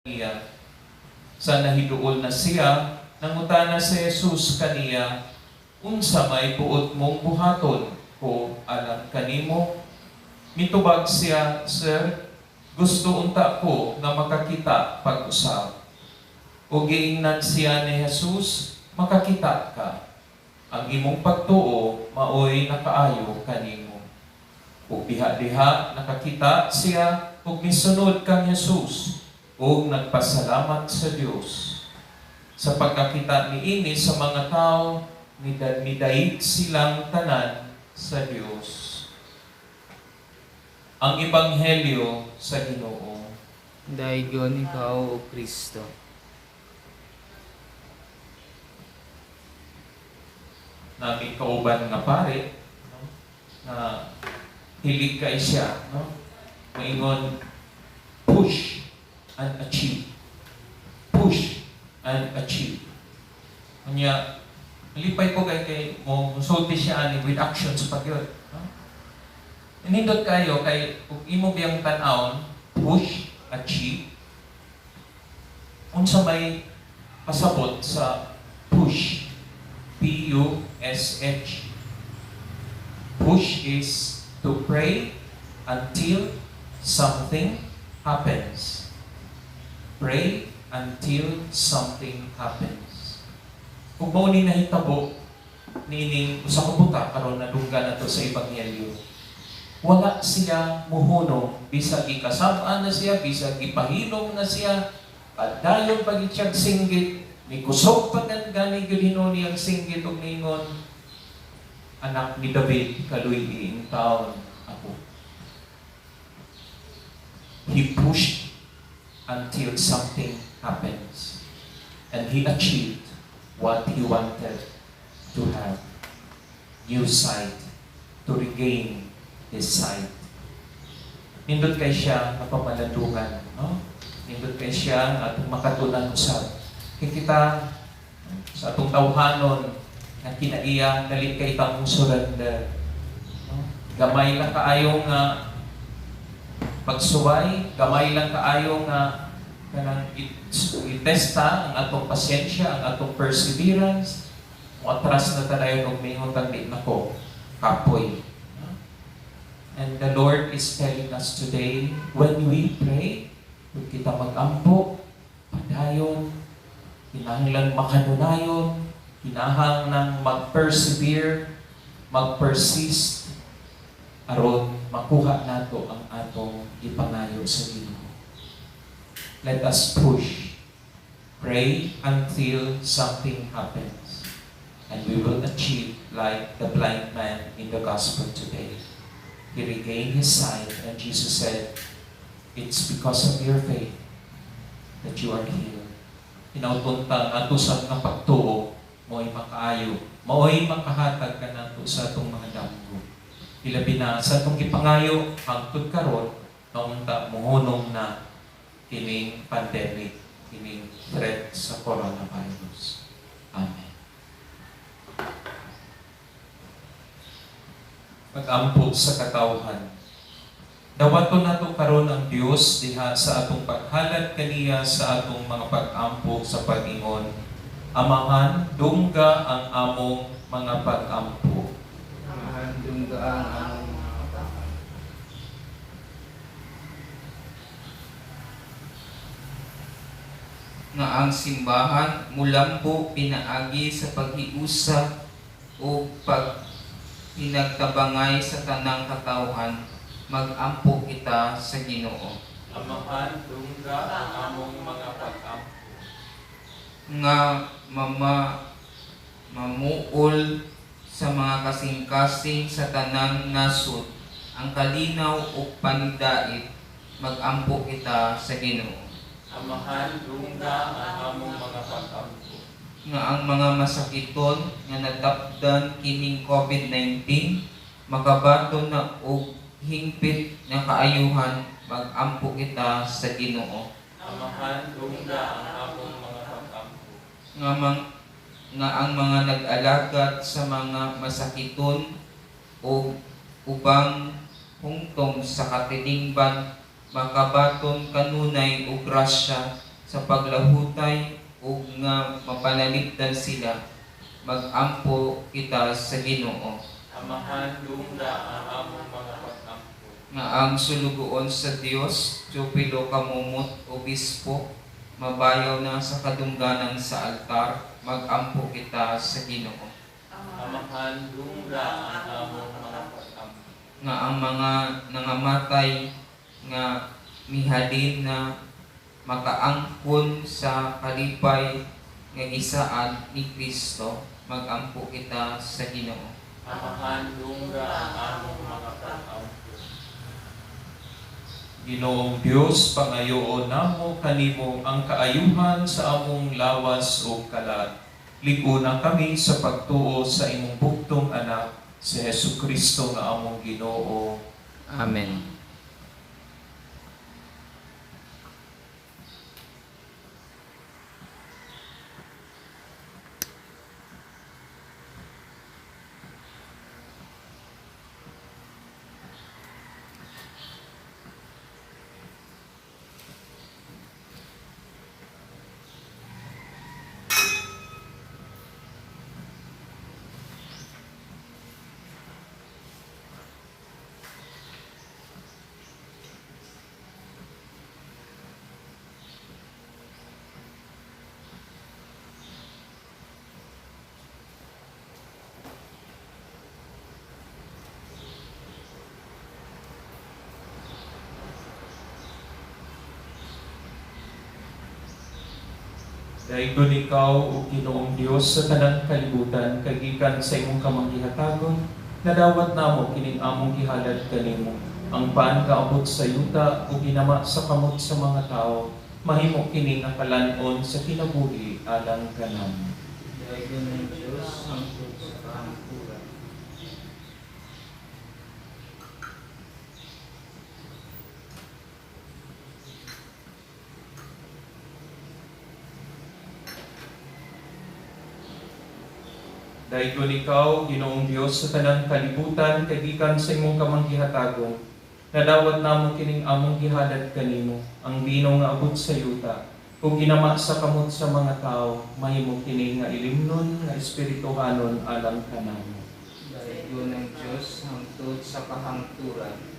Niya. Sa nahiduol na siya, nangutana si Jesus kaniya, "Unsa may buot mong buhaton ko alang kanimo?" Mitubag siya, "Sir, gusto unta ko nga makakita pag-usab." Ug giingnan siya ni Jesus, "Makakita ka. Ang imong pagtuo maoy nakaayo kanimo." Ug diha-diha nakakita siya ug misunod kang Jesus ug nagpasalamat sa Dios. Sa pagkakita niini sa mga tao, midayig silang tanan sa Dios. Ang Ebanghelyo sa Ginoo. Daygon ikaw, O Kristo. Nami kauban nga pare, no? Na hilig kay siya, no? Maingon, "Push and achieve. Push and achieve." Unya, malipay ko kay mo musulti siya ani with actions pa gyud, no? Nindot kayo kay kung imo biyang tan-awon, push, achieve, unsa may pasabot sa push? Push. Push is to pray until something happens. Pray until something happens. Kung mao ni nahitabo niining usa ka buta karon nadunggan nato sa ebanghelyo. Wala siya muhunong bisag gikasab-an na siya, bisag gipahilom na siya, padayon pa gid siyang singgit, mikusog pa gani gyud hinuon niyang singgit og ningon, "Anak ni David, kaluy-i taon ako." He pushed until something happens. And he achieved what he wanted to have. New sight. To regain his sight. Nindot kay siya nga pamalandungan, no? Nindot kay siya nga atong makatunan usab. Kay kita sa atong tawhanon nga kinaiya dali kay tang surrender. No? Gamay lang kaayo nga pagsuway, gamay lang kaayo nga kanang itesta ang atong pasensya, ang atong perseverance, mo atras na tayo og mingon tag di nako kapoy. No? And the Lord is telling us today, when we pray, kung kita mag-ampo, padayon, kinahanglan makanunayon, kinahanglan mag-persevere, mag-persist, aron makuha nato ang atong ipangayo sa Ginoo. Let us push. Pray until something happens. And we will achieve like the blind man in the gospel today. He regained his sight, and Jesus said, "It's because of your faith that you are healed." Hinauton ta nga ato sa nga pagtuo, mao'y makaayo, mao'y makahatag kanato sa atong mga damgo. Ilabi na sa atong gipangayo hangtod karon, naunta mohunong na kining pandemic, kining threat sa coronavirus. Amen. Pag-ampo sa katawhan. Dawaton nato karon ang Dios diha sa atong paghalad kaniya sa atong mga pag-ampo sa pag-ingon, "Amahan, dungga ang among mga pag-ampo." Amahan, dungga ang among mga pag-ampo. Nga ang simbahan mulambo pinaagi sa paghiusa o pag pinagtabangay sa tanang katawhan, mag-ampo kita sa Ginoo. Amahan, dungga ang among mga pag-ampo. Nga mamuol sa mga kasing-kasing sa tanang nasud ang kalinaw ug panidait, mag-ampo kita sa Ginoo. Amahan, dungga ang among mga pag-ampo. Nga ang mga masakiton nga natapdan kining COVID-19 makabaton na og hingpit nga kaayuhan, mag-ampo kita sa Ginoo. Amahan, dungga ang among mga pag-ampo. Nga ang mga nag-alagad sa mga masakiton o ubang hungtong sa katilingban makabaton kanunay og grasya, sa paglahutay ug nga mapanalipdan sila, magampo kita sa Ginoo. Amahan, dungga ang among mga pag-ampo. Nga ang sulugoon sa Dios, Teofilo Camomot, Obispo, mabayaw na sa kadungganan sa altar, magampo kita sa Ginoo. Amahan, dungga ang among mga pag-ampo. Nga ang mga nangamatay nga mihalin na makaangkon sa kalipay nga gisaad ni Kristo, magampo kita sa Ginoo. Amahan, dungga ang among mga pag-ampo. Ginoong Dios, pangayoon namo kanimo ang kaayuhan sa among lawas ug kalat. Liguna kami sa pagtuo sa imong bugtong anak, si Hesus Kristo nga among Ginoo. Amen. Daigon ikaw, o Ginoong Dios, sa tanang kalibutan, kay gikan sa imong kamanggihatagon, nadawat namo kining among gihalad kanimo. Ang pan kaabot sa yuta ug ginama sa kamot sa mga tawo, mahimo kini nga kalan-on sa kinabuhi alang kanamo. Daigon ng Diyos hangtod sa kahangturan. Daigon ikaw, Ginoong Dios, sa tanang kalibutan, kay gikan sa imong kamanggihatagon, nadawat namo kining among gihalad kanimo, ang bino nga abot sa yuta, ug ginama sa kamot sa mga tawo, mahimo kini nga ilimnon nga espirituhanon alang kanamo. Daigon ng Diyos hangtod sa kahangturan.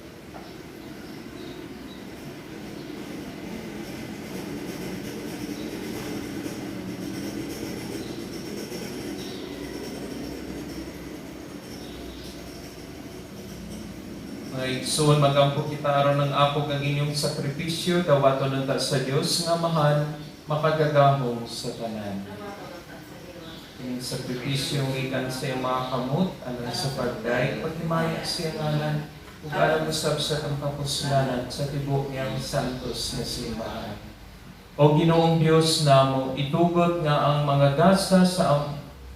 Mga igsoon, magampo kita aron ng apog ang inyong sakripisyo, dawaton unta sa Dios nga mahal, makagagahom sa tanan. Kining sakripisyo gikan sa iyong mga kamot, alang sa pagday, paghimaya sa iyang ngalan, ug alang usab sa atong kapuslanan sa tibuok niyang santos nga simbahan. O Ginoong Dios namo, itugot nga ang mga gasa sa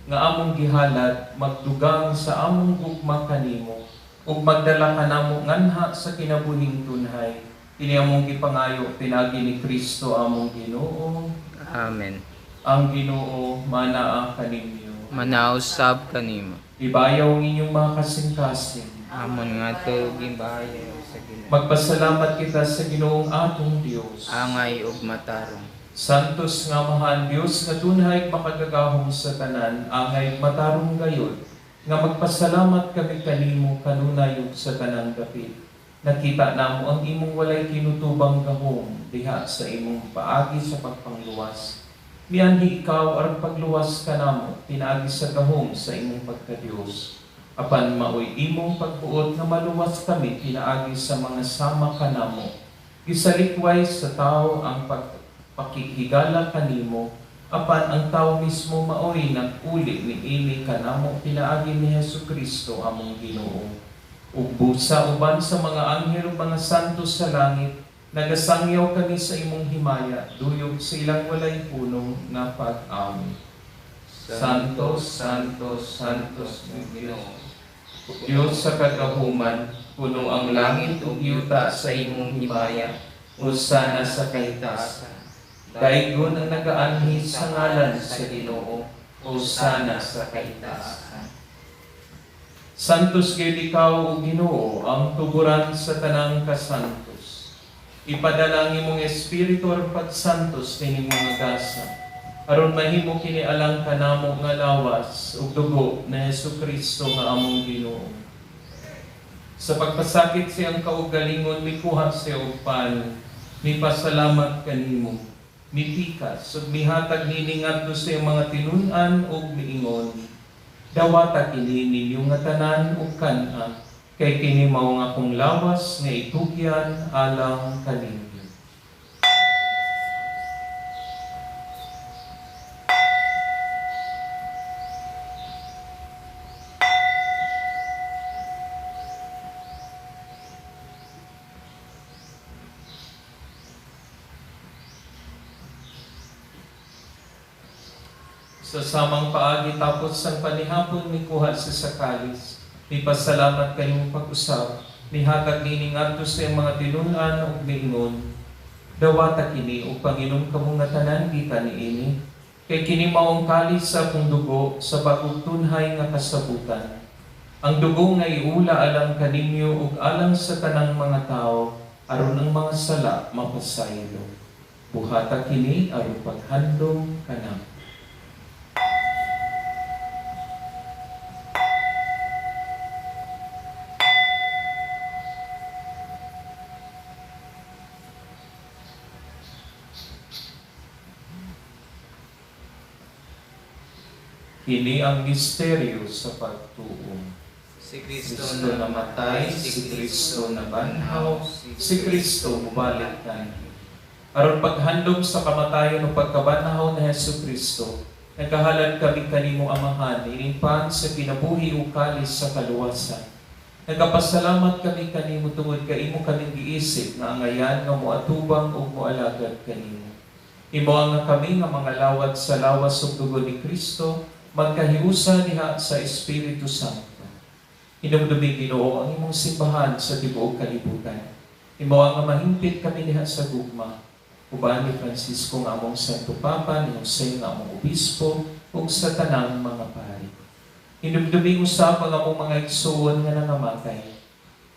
nga among gihalad magdugang sa among gugma kanimo ug magdala kanamo nganha sa kinabuhing tunhay. Kini among gipangayo pinaagi ni Kristo among Ginoo. Amen. Ang Ginoo manaa kaninyo. Manausab kanimo. Ibayaw ang inyong mga kasing-kasing. Amon nga gimbahayaw sa Ginoo. Magpasalamat kita sa Ginoong atong Dios. Angay ug matarong. Santos nga Amahan Dios nga tunhay makagagahom sa tanan, angay matarong gayod nga magpasalamat kami kanimo kanunay ug sa tanang dapit. Nakita namo ang imong walay kinutubang gahom diha sa imong paagi sa pagpangluwas. Mianhi ikaw aron pagluwas kanamo pinaagi sa gahom sa imong pagkadiyos. Apan maoy imong pagbuot nga maluwas kami pinaagi sa mga sama kanamo. Gisalikway sa tao ang pagpakighigala kanimo, apan ang tao mismo maoy naguli niini kanamo pinaagi ni Hesus Kristo among Ginoo. Ug busa uban sa mga anghel ug mga santos sa langit, nagasangyaw kami sa imong himaya, duyog sa ilang walay punong nga pag-awit. Santo, Santo, Santos ng Ginoo. Diyos sa kagahuman, puno ang langit ug yuta sa imong himaya, hosana sa kahitasan. Daigon ang nagaanhi sa ngalan sa Ginoo, hosana sa kahitasan. Santos gayud ikaw, o Ginoo, ang tuburan sa tanang kasantos. Ipadala ang imong Espiritu aron pagsantos nining mga gasa, aron mahimo kini alang kanamo nga lawas ug dugo ni Hesukristo nga among Ginoo. Sa pagpasakit sa iyang kaugalingon, mikuha siya og pan, mipasalamat kanimo, mipikas ug mihatag niini ngadto sa iyang mga tinun-an ug miingon, "Dawata kini ninyo nga tanan ug kan-a, kay kini mao ang akong lawas nga itugyan alang kaninyo." Sa samang paagi, tapos sang panihapon, mikuha siya sa kalis. Mipasalamat kanimo pag-usab, mihatag niini ngadto sa iyang mga tinun-an ug miingon, "Dawata kini ug panginom kamo nga tanan gikan niini, kay kini mao ang kalis sa akong dugo sa bagong tunhay nga kasabutan. Ang dugo nga iula alang kaninyo ug alang sa tanang mga tawo aron ang mga sala mapasaylo. Buhata kini aron paghandom kanako." Kini ang misteryo sa pagtuo. Si Kristo Kristo namatay, si Kristo nabanhaw, si Kristo mubalik kanhi. Aron paghandom sa kamatayon o pagkabanhaw ni Hesu Kristo, nagahalad kami kanimo, Amahan, ining pan sa kinabuhi ug kalis sa kaluwasan. Nagapasalamat kami kanimo tungod kay imo kaming giisip nga angayan nga moatubang ug moalagad kanimo. Imo nga kami nga mga lawat sa lawas ug dugo ni Kristo magkahiusa diha sa Espiritu Santo. Hinumdumi, Ginoo, ang imong simbahan sa tibuok kalibutan. Imo nga mahingpit kami diha sa gugma, uban ni Francisco nga among Santo Papa, ni Jose nga among Obispo, ug sa tanang mga pari. Hinumdumi usab ang among mga igsuon nga nangamatay.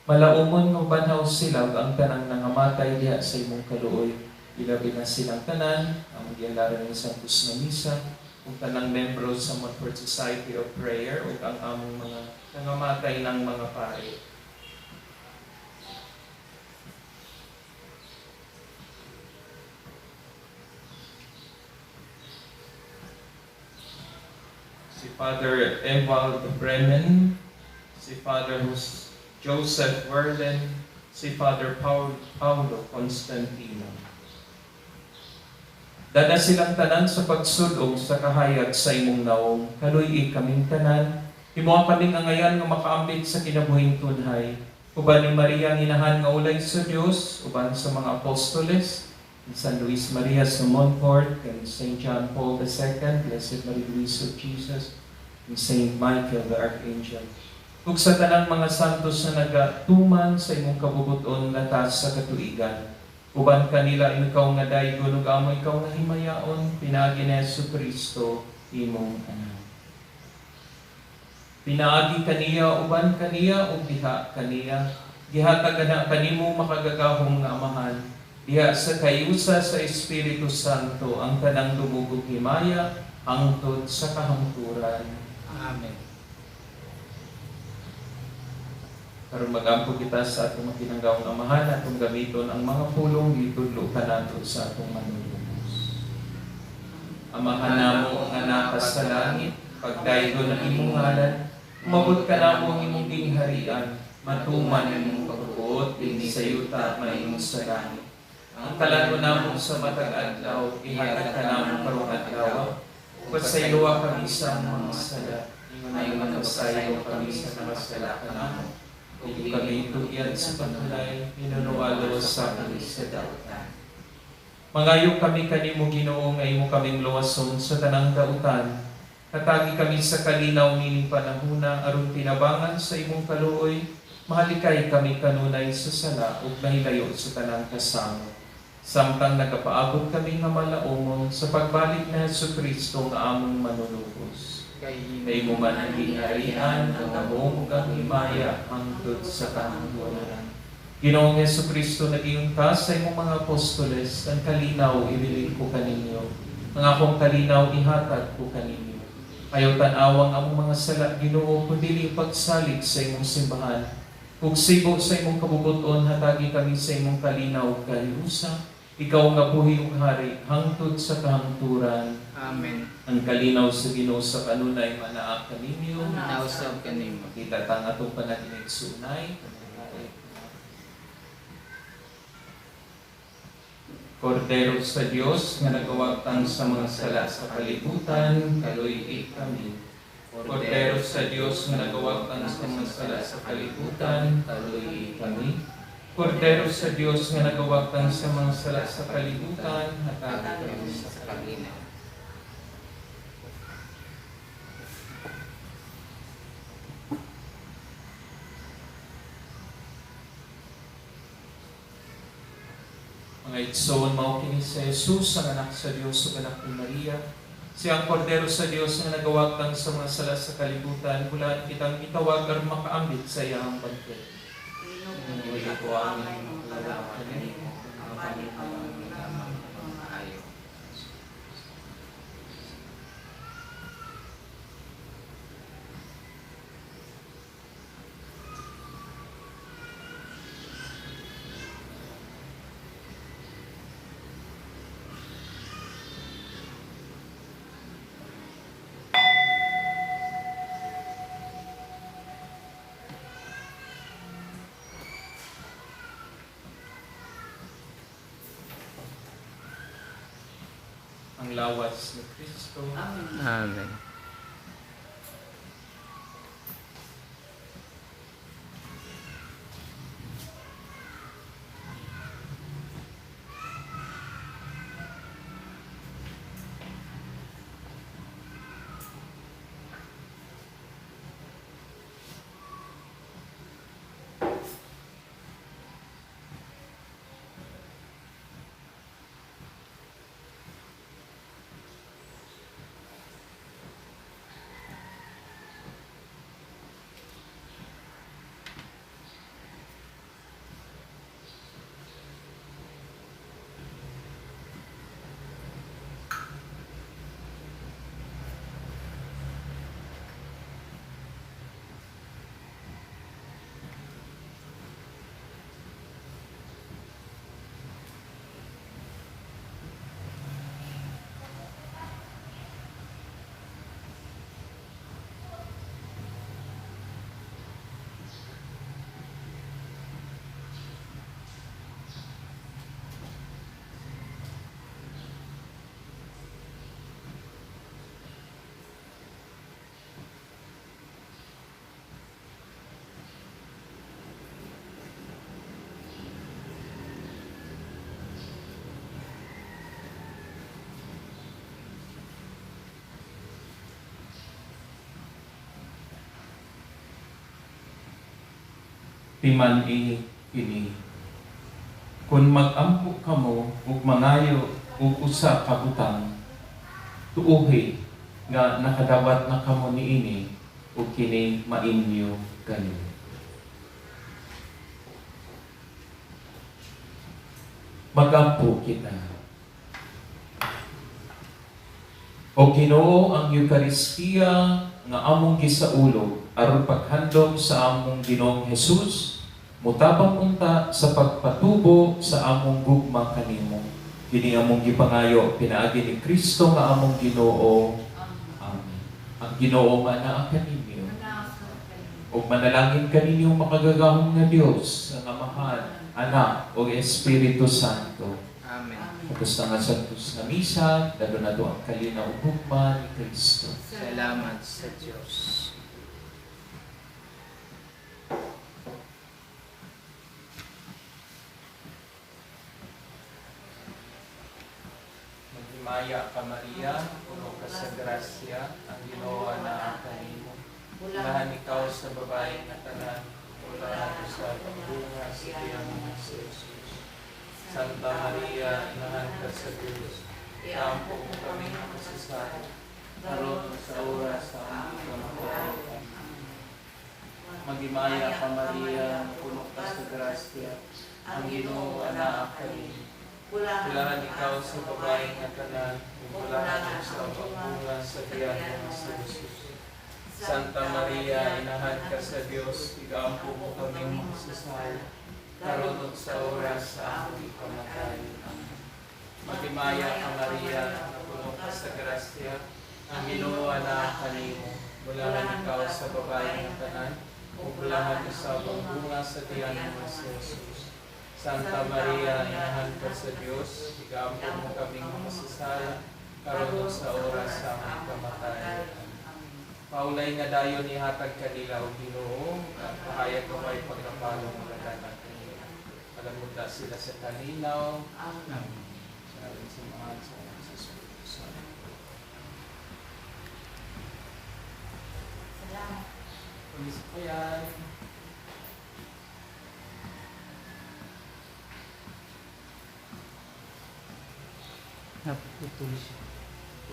Malaumon nga banhaw sila ug ang tanang nangamatay diha sa imong kaluoy. Ilabi na silang tanan, ang gialaran ng Santos nga Misa, ug tanang membro sa Montfort Society of Prayer ug ang among mga nangamatay ng mga pari. Si Father Ewald Bremen, si Father Joseph Werlen, si Father Paulo Constantino. Dada silang tanan sa pagsudong sa kahayag sa imong naong, kaluy kaming tanan, imo ang kaming angayan nga makaambit sa kinabuhing tunhay. Uban ni Maria ang inahan nga ulay sa Dios, uban sa mga apostoles, ni San Luis Maria sa Montfort, and Saint John Paul II, Blessed Marie Louise of Jesus, and Saint Michael the Archangel, ug sa tanang mga santos na nagatuman sa imong kabubuton latas sa katuigan. Uban kanila ikaw nga daygon ug amo ikaw nga himayaon pinaagi ni Hesus Kristo, imong anak. Pinaagi kaniya, uban kaniya ug diha kaniya, gihatag na kanimo makagagahom nga Amahan diha sa kayusa sa Espiritu Santo ang tanang dumugog himaya hangtod sa kahangturan. Amen. Karon magampo kita sa atong matinanggawang Amahan, atong gamiton ang mga pulong gitudlo kanato sa atong Manlulubos. Amahan namo nga naka sa langit, pagdaygon ang imong ngalan, umabot kanamo ang imong gingharian, matuman ang imong pagbuot dinhi sa yuta mahimo sa langit. Ang kalan-on namo sa matag adlaw ihatag kanamo karong adlaw. Pasayloa kami sa among mga sala, ingon man pasaylo kami sa nakasala kanamo. Ug kami itugyan sa pagtulay, hinunoa luwasa kami sa dautan. Mangayo kami kanimo, Ginoo, nga imo kaming luwason sa tanang dautan. Hatagi kami sa kalinaw nining panahuna aron tinabangan sa imong kaluoy, mahalikay kami kanunay sa sala ug mahilayo sa tanang kasamo, samtang nagapaabot kami nga malaumon sa pagbalik ni Hesus Kristo nga among manunubos. Kay Kay imo man ang gingharian, ang gahom ug ang himaya hangtod sa kahangturan. Ginoong Hesukristo, nag-ingon ka sa imong mga apostoles, "Ang kalinaw ibilin ko kaninyo. Ang akong kalinaw ihatag ko kaninyo. Ayaw tan-awa ang among mga sala, Ginoo, kundi pagsalig sa imong simbahan. Ug sibo sa imong kabubut-on, hatagi kami sa imong kalinaw ug kahiusa. Ikaw nga buhi ug hari hangtod sa kahangturan." Amen. Ang kalinaw sa Ginoo sa kanunay manaa kaninyo. Nausab kanimo. Makita tang atong panag-inigsuonay. Kordero sa Dios nga nagawagtang sa mga sala sa kalibutan, kaluy-i kami. Kordero sa Dios nga nagawagtang sa mga sala sa kalibutan, kaluy-i kami. Kordero sa Dios nga nagawagtang sa mga sala sa kalibutan, hatagi kami sa kalinaw. Mga igsoon, mao kini si Jesus, ang anak sa Dios ug anak ni Maria. Siya ang kordero sa Dios nga nagawagtang sa mga sala sa kalibutan, bulaan kitang gitawag aron makaambit sa iyang bangkete. Dili ko angay makadawat kanimo, apan ipangayo lamang ang maayo. Ang lawas ni Kristo. Amen. Timan-i kini. Kung mag-ampo kamo ug mangayo og usa ka butang, tuohi nga nakadawat na kamo niini ug kini mainyo kayo. Magampo kita. O Ginoo, ang Eukaristiya nga among gisaulog aron paghandom sa among Ginoong Hesus, mutabang unta sa pagpatubo sa among gugma kanimo. Kini among gipangayo pinaagi ni Kristo nga among Ginoo. Amen. Ang Ginoo manaa kaninyo ug manalangin kaninyo makagagahom nga Dios, ang Amahan, Anak ug Espiritu Santo. Amen. Tapos na nga santos na misa, dalo na ang kalinaw ug gugma ni Kristo. Salamat sa Diyos. Maghimaya ka, Maria, puno ka sa grasya, ang Ginoo anaa kanimo. Bulahan ikaw sa babae nga tanan, bulahan sa pagbunga sa iyang si Jesus. Santa Maria, inahan ka sa Diyos, iampo mo kami ng makasasala, karon sa oras sa aming kamatayon. Maghimaya ka, Maria, puno ka sa grasya, ang Ginoo anaa kanimo. Bulahan ikaw sa babae nga tanan, ug bulahan usab ang bunga sa tiyan mo nga si Jesus. Santa Maria, Inahan ka sa Dios, igampo mo kaming makasasala, karon ug sa oras sa among ikamatay. Amen. Maghimaya ka, Maria, puno ka sa grasya, ang Ginoo anaa kanimo. Bulahan ikaw sa babae nga tanan, ug bulahan usab ang bunga sa tiyan mo nga si Jesus. Santa Maria, Inahan ka sa Dios, igampo mo kaming makasasala, karon ug sa oras sa among ikamatay. Amen. Paulay nga dayon ihatag kanila o Ginoo, at pahayag ko kay pagkapalo mga tanan kanila. Palamuta sila sa kalinaw, Amen. sa aling sa mga sa Espiritu Santo. Salamat. Ulis ko yan. Naputol siya.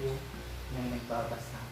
Yung Yung nagbabasa.